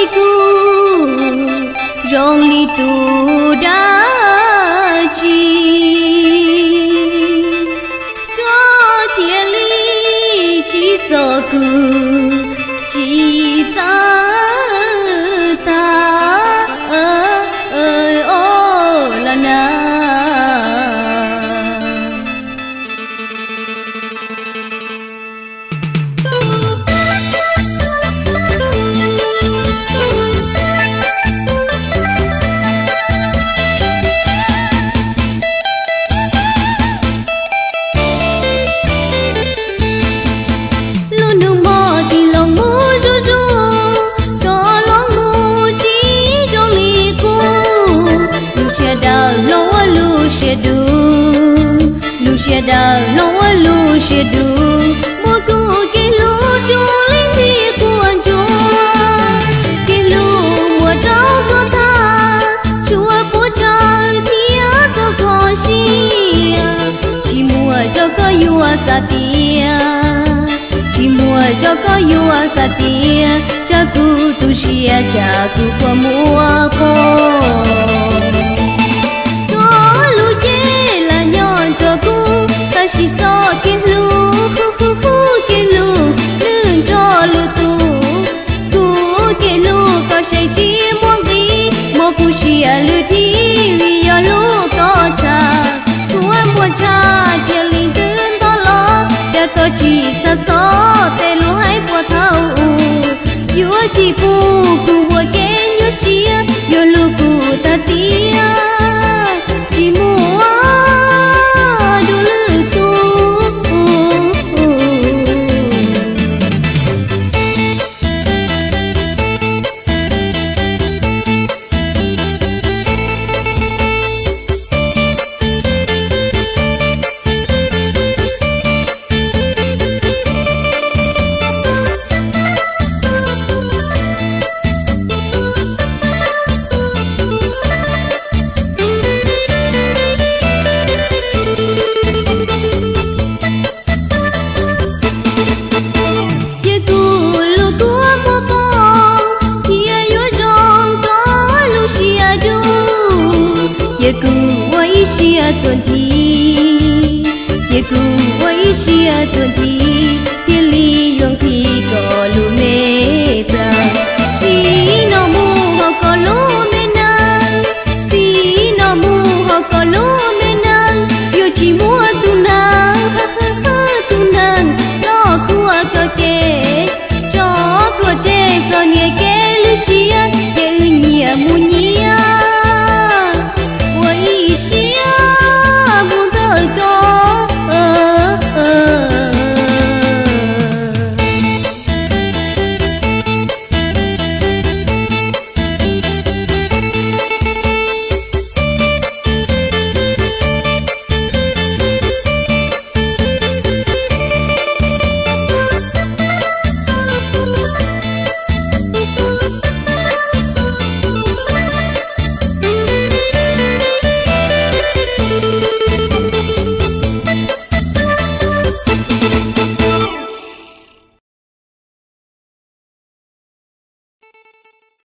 Kuv zoo li tus dab tsi, koj thiaj li tsis txo kuv, tsis txawj tag los na. Lub nug mog tig los mus zuj zus, koj los mus tsis zoo li kuv. Lub siab dawb los ua lub siab dub, lub siab dawb los ua lub siab dub, muab kuv kev hlub tsuas leej twg quaj ntsuag. Kev hlub muab rau koj tag, tsuas puas tsawg thiab txog koj siab. Tsis muaj tso koj yuav xav tias, tsis muaj tso koj yuav xav tias, tsam kuv tu siab tsam kuv quaj muaj poob. Koj lub cev lam nyob nrog kuv, tab sis txoj kev hlub, kuv kev hlub nws nrog lwm tus. Kuv kev hlub koj saib tsis muaj nqis, muab kuv siab lwj thib vim yog hlub koj tshaj. Kuv muaj tshaj tiag li twb ntog los, cas koj tsis xav txog tej lus hais puag thaum ub. Yuav tsis pub kuv ua kev nyuaj siab, yuav hlub kuv tag tiag, tsis muaj dua lwm tus. Cia kuv lub kua muag poob, thiab yuav zoo koj lub siab dub. Cia kuv ua ib siab tuag nthi, cia kuv ua ib siab tuag nthi.